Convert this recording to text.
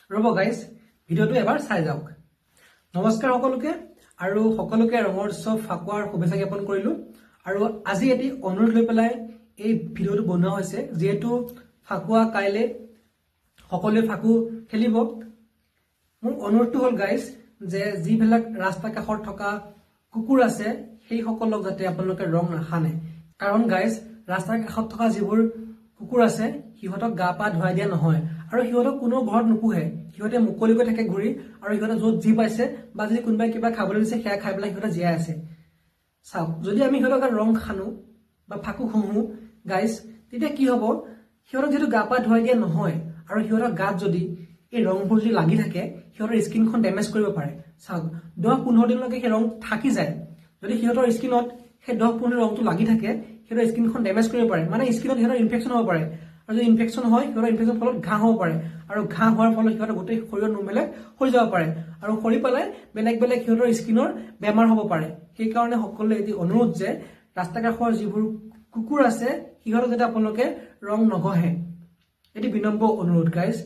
ৰ'ব গাইজ, ভিডিঅ'টো এবাৰ চাই যাওক। নমস্কাৰ সকলোকে আৰু সকলোকে ৰঙৰ উৎসৱ ফাকুৱাৰ শুভেচ্ছা জ্ঞাপন কৰিলোঁ। আৰু আজি এটি অনুৰোধ লৈ পেলাই এই ভিডিঅ'টো বনোৱা হৈছে। যিহেতু ফাকুৱা কাইলৈ, সকলোৱে ফাকু খেলিব, মোৰ অনুৰোধটো হ'ল গাইজ যে যিবিলাক ৰাস্তা কাষত থকা কুকুৰ আছে, সেইসকলক যাতে আপোনালোকে ৰং নাসানে। কাৰণ গাইজ, ৰাস্তাৰ কাষত থকা যিবোৰ কুকুৰ আছে, সিহঁতক গা পা ধুৱাই দিয়া নহয় আৰু সিহঁতক কোনো ঘৰত নোপোহে। সিহঁতে মুকলিকৈ থাকে ঘূৰি আৰু সিহঁতে য'ত যি পাইছে বা যদি কোনোবাই কিবা খাবলৈ দিছে, সেয়া খাই পেলাই সিহঁতে জীয়াই আছে। চাওক, যদি আমি সিহঁতক গাত ৰং সানো বা ফাকু ঘঁহো গাইজ, তেতিয়া কি হ'ব? সিহঁতক যিহেতু গা পা ধুৱাই দিয়া নহয় আৰু সিহঁতৰ গাত যদি এই ৰংবোৰ যদি লাগি থাকে, সিহঁতৰ স্কিনখন ডেমেজ কৰিব পাৰে। চাওক, 10-15 দিনলৈকে সেই ৰং থাকি যায়। যদি সিহঁতৰ স্কিনত সেই 10-15 ৰংটো লাগি থাকে, সিহঁতৰ স্কিনখন ডেমেজ কৰিব পাৰে, মানে স্কিনত সিহঁতৰ ইনফেকশ্যন হ'ব পাৰে। আৰু যদি ইনফেকশ্যন হয়, সিহঁতৰ ইনফেকশ্যন ফলত ঘাঁ হ'ব পাৰে আৰু ঘাঁ হোৱাৰ ফলত সিহঁতৰ গোটেই শৰীৰৰ নোমবিলাক সৰি যাব পাৰে আৰু সৰি পেলাই বেলেগ বেলেগ সিহঁতৰ স্কিনৰ বেমাৰ হ'ব পাৰে। সেইকাৰণে সকলোৱে এটি অনুৰোধ যে ৰাস্তা কাষৰ যিবোৰ কুকুৰ আছে, সিহঁতক যাতে আপোনালোকে ৰং নঘহে। এটি বিনম্ৰ অনুৰোধ গাইজ।